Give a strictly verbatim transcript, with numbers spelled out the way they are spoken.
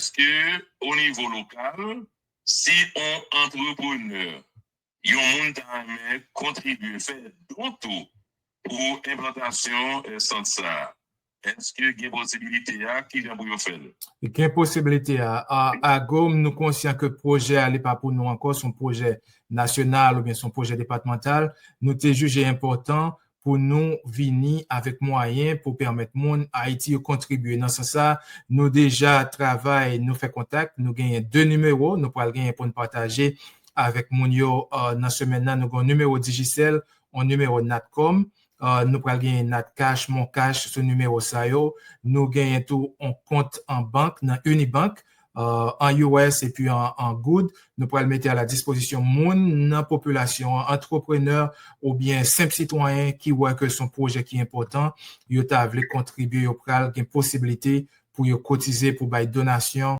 Èske o nivo lokal, si on antreprenè, yon moun ta renmen kontribye, fè don tou pou enplantasyon eh, sant sa a, èske gen posibilite a? Kijan pou yo fè l? Gen posibilite a. A, Agom, nou konsyan ke pwojè a, li pa pou nou ankò, se yon pwojè nasyonal oubyen se yon pwojè depatmantal. Nou te jije enpòtan pou nou vini avèk mwayen pou pèmèt moun Ayiti yo kontribye. Nan sans sa, nou deja travay, nou fè kontak, nou genyen de nimewo, nou pral genyen pou n pataje avèk moun yo uh, nan semèn nan. Nou gen yon nimewo Digicel, yon nimewo Natcom, uh, nou pral genyen Natcash, Moncash sou nimewo sa yo. Nou genyen tou yon kont an bank nan Unibank, uh, an U S epi an, an goud. Nou pral mete a la dispozisyon moun nan popilasyon an, antreprenè oubyen senp sitwayen ki wè ke se yon pwojè ki enpòtan, yo ta vle kontribye, yo pral gen posibilite pou yo kotize, pou bay donasyon